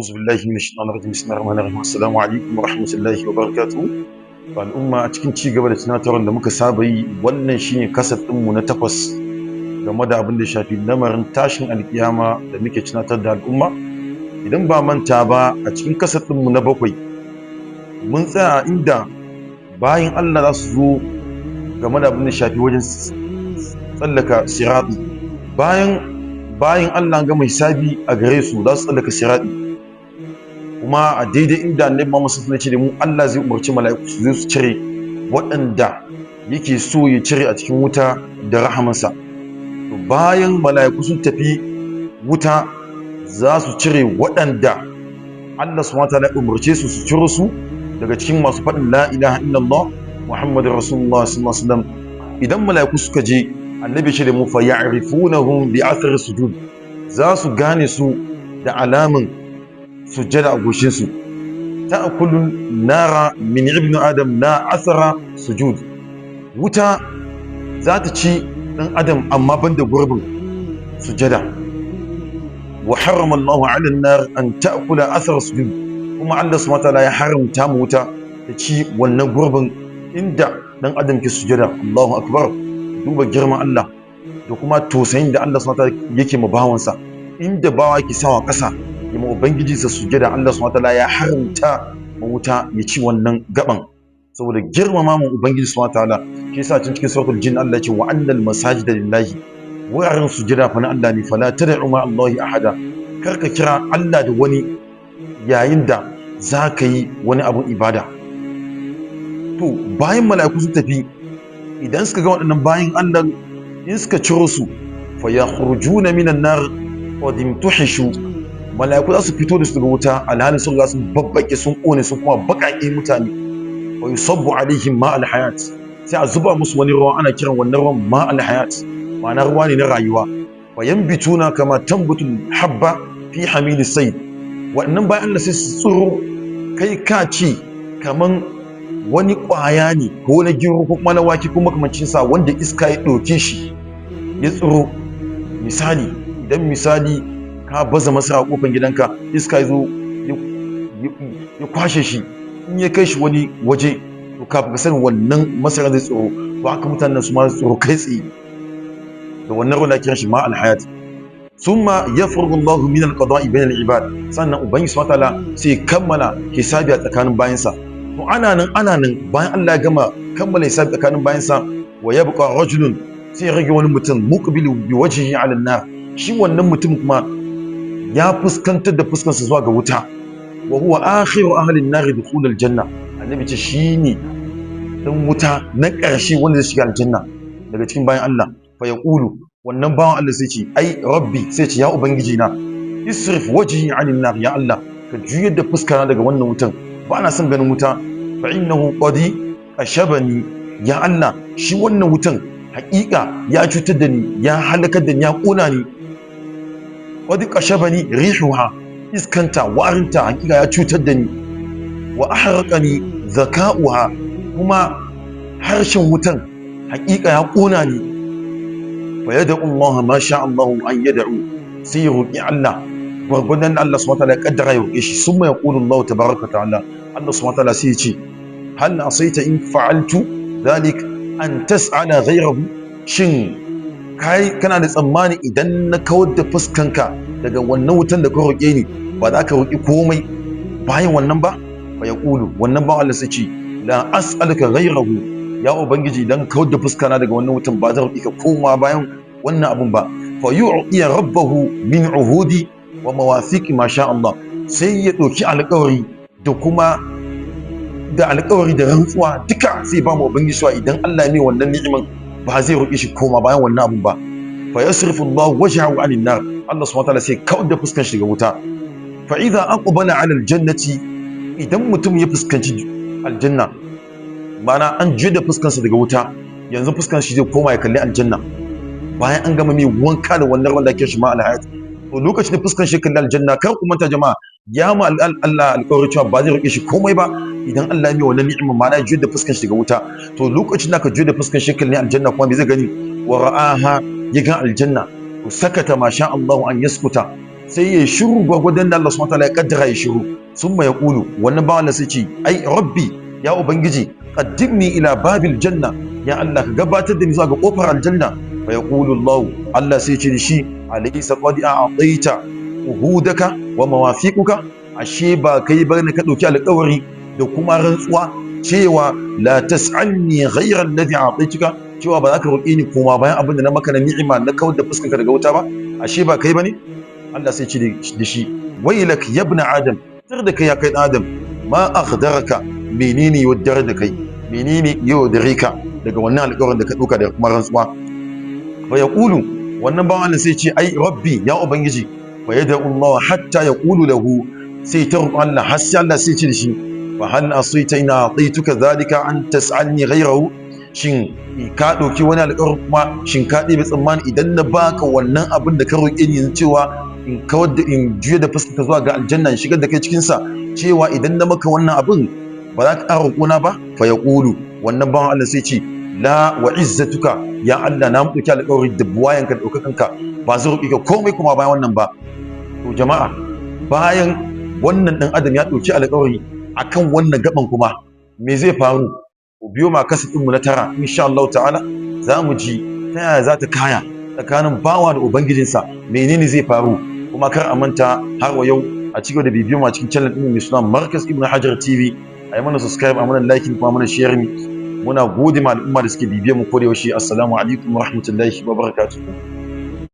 A'udhu billahi minash shaitanir rajim. Bismillahir rahmanir rahim. Assalamu alaikum wa rahmatullahi wa barakatuh. Al'umma, a cikin ci gaba da tunatarwar da muka saba yi, wannan shine kasat ɗinmu na 8 game da abin da shafi lamarin tashin alkiyama da muke tunatar da al'umma. Idan ba manta ba, a cikin kasat ɗinmu na 7 mun tsaya inda bayan Allah za su zo game da abin da shafi wajen tsallaka sirati. Bayan Allah gama hisabi a gare su, za su tsallaka sirati. Kuma a daidai inda Annabi Muhammad sallallahu alaihi wasallam ya ce da mu Allah zai umarci mala'iku su zo su cire waɗanda yake so ya cire a cikin wuta da rahamansa. To, bayan mala'iku sun tafi wuta, za su cire waɗanda Allah subhanahu wa ta'ala ya umarce su su ciro su daga cikin masu faɗin la ilaha illallah Muhammadur Rasulullah sallallahu alaihi wasallam. Idan mala'iku suka je, Annabi ce da mu fa ya'rifunahum bi athari sujud, za su gane su da alaman sujjada a goshin su. Ta'kulu nara min ibnu adam la athara sujud, wuta za ta ci dan adam amma banda gurbin sujjada. Wa harrama Allahu 'ala an-nar an ta'kula athara sujud, kuma Allah subhanahu wa ta'ala ya haramta mu wuta ta ci wannan gurbin inda dan adam ke sujjada. Allahu akbar! Duba girman Allah da kuma tausayin da Allah subhanahu wa ta'ala yake ma bawansa. Inda bawa yake sawa ƙasa ya ma ubangiji sa sujjada, Allah subhanahu wa ta'ala ya haramta ma wuta ya ci wannan gaban saboda girmama mu ubangiji subhanahu wa ta'ala. Shi yasa cikin suratul jin Allah ya ce wa annal masajida lillahi, wuraren sujjada fa na Allah ne, fala tad'u ma Allahi ahada, kar ka kira Allah da wani yayin da za ka yi wani abun ibada. To, bayan mala'iku sun tafi, idan suka ga waɗannan bayan Allah, in suka ciro su, fa yakhrujuna minan nar qad imtuhishu, mala'iku za su fito da su daga wuta alhalin sun ga sun babbake, sun kone, sun kuma baƙaƙe mutane. Wa yusabbu alaihim ma alhayat, sai a zuba musu wani ruwa, ana kiran wannan ruwan ma alhayat, ma'ana ruwa ne na rayuwa. Wa yanbituna kama tambutu habba fi hamili sayd, waɗannan bayan Allah sai su tsiro kai ka ce kaman wani ƙwaya ne ko na gero ko kuma na wake ko makamancin sa wanda iska ya ɗauke shi ya tsiro. Misali, idan misali ka baza masara a kofar gidanka, iska ya zo ya kwashe shi, in ya kai shi wani waje, to kafin ka sani wannan masara zai tsiro. To, haka mutanen su ma tsiro kai tsaye da wannan ruwan da kiran shi ma alhayat. Summa yafrugu Allahu min alqada'i bayna al-ibad, sannan ubangiji subhanahu wa ta'ala sai kammala hisabi a tsakanin bayansa. To, ana nan ana nan, bayan Allah ya gama kammala hisabi tsakanin bayansa, wa yabqa rajulun, sai ya rage wani mutum, muqbilu bi wajhihi ala an-nar, shi wannan mutum kuma ya fuskantar da fuskarsa zuwa ga wuta. Wa huwa akhiru ahli an-nar dukhul al-janna, Annabi ce shine dan wuta na ƙarshe wanda zai shiga aljanna daga cikin bayan Allah. Fa yaqulu, wannan bawan Allah sai ce ai rabbi, sai ce ya ubangiji na, isrif wajhi anin nar, ya Allah ka juyar da fuskana daga wannan wutan, ba na son ganin wuta. Fa innahu qad ashabani, ya Allah shi wannan wutan haƙiƙa ya cutar da ni, ya halakar da ni, ya ƙona ni. Qad kashabani rihuha, iskanta, warinta haƙiƙa ya cutar da ni. Wa ahraqani zaka'uha, kuma harshen wutan haƙiƙa ya ƙona ni. Fa yad'u Allah ma sha Allah an yad'u, sai ya roƙi Allah gwargwadon Allah subhanahu wa ta'ala ya kaddara ya roƙe shi. Summa yaqulu Allah tabaraka ta'ala, Allah subhanahu wa ta'ala sai ya ce hal asaita in fa'altu dhalik an tas'ala ghayrahu, shin kai kana da tsammani idan na kawar da fuskanka daga wannan wutan da ka roƙe ni, ba za ka roƙi komai bayan wannan ba? Fa yaqulu, wannan ba Allah sai ce la as'aluka ghayrahu, ya ubangiji idan kawar da fuskana daga wannan wutan, ba zan roƙi ka koma bayan wannan abun ba. Fa yu'ti rabbahu min uhudi wa mawathiqi ma sha Allah, sai ya ɗauki alƙawari da kuma da alƙawari da rantsuwa duka, sai ba mu ubangiji cewa idan Allah ya mai wannan ni'iman, ba zai roƙi shi koma bayan wannan abun ba. Fa yasrifu Allah wajhahu 'anil nar, Allah subhanahu wa ta'ala sai kawar da fuskan shi daga wuta. Fa idza aqbala 'ala al-jannati, idan mutum ya fuskanci aljanna, ma'ana an juya da fuskansa daga wuta, yanzu fuskan shi zai koma ya kalli aljanna bayan an gama mai wanka da wannan ruwan da ake shi ma alhayat. To, lokacin da fuskan shi kalli aljanna, kar ku manta jama'a, ya ma Allah alƙawari cewa ba zai roƙe shi komai ba idan Allah ya mai wannan ni'imar, ma'ana ya juya da fuskan shi daga wuta. To, lokacin da ka juya da fuskan shi kalli aljanna kuma, me zai gani? Wa ra'aha, ya ga aljanna, to sakata ma sha Allahu an yaskuta, Sai ya shiru gwagwadon da Allah subhanahu wataala ya kaddara ya shiru. Summa yaqulu, wannan bawan Allah sai ce, ai rabbi, ya ubangiji, qaddimni ila babil janna, ya Allah ka gabatar da ni zuwa ga kofar aljanna. Fa yaqulu Allah, Allah sai ce da shi, alaysa qad a'taita uhudaka wa mawafiquka, ashe ba kai bane ka dauki alƙawari da kuma rantsuwa cewa la tas'alni ghayra alladhi a'taytuka, cewa ba za ka roƙe ni koma bayan abin da na maka na ni'ima na kawar da fuskanka daga wuta ba, ashe ba kai bane? Allah sai ce da shi, wailak ya ibn adam, tar da kai ya kai adam, ma aghdaraka, menene yaudar da kai, menene yaudare ka daga wannan alƙawarin da ka ɗauka da kuma rantsuwa? Fa yaqulu, wannan bawan Allah sai ce, ai rabbi, ya ubangiji. Fa yad'u Allah hatta yaqulu lahu, sai ta roƙi Allah har sai Allah sai ce da shi, fa hal asita ina a'taytuka dhalika an tas'alni ghayrahu, shin ka ɗauki wani alƙawarin kuma shin ka ɗebe tsammani idan na baka wannan abin da ka roƙe ni cewa in kawar da in juya da fuskarka zuwa ga aljanna in shigar da kai cikin sa, cewa idan na maka wannan abin ba za ka ƙara roƙona ba? Fa yaqulu, wannan bawan Allah sai ce, la wa izzatuka, ya Allah na ɗauki alƙawari da buwayanka da ɗaukakanka ba zan roƙe ka komai kuma bayan wannan ba. To jama'a, bayan wannan ɗan adam ya ɗauki alƙawari akan wannan gaban kuma me zai faru? Ku biyo ma kasa ɗinmu na 9 insha Allah ta'ala, za mu ji ta yaya za ta kaya tsakanin bawa da ubangijinsa, menene zai faru. Kuma kar a manta har wa yau a cigaba da bibiyar mu a cikin channel ɗinmu mai suna Markaz Ibn Hajar TV, a yi mana subscribe, a mana like, kuma mana sharing. Muna gode ma al'umma da suke bibiyar mu ko da yaushe. Assalamu alaikum wa rahmatullahi wa barakatuh.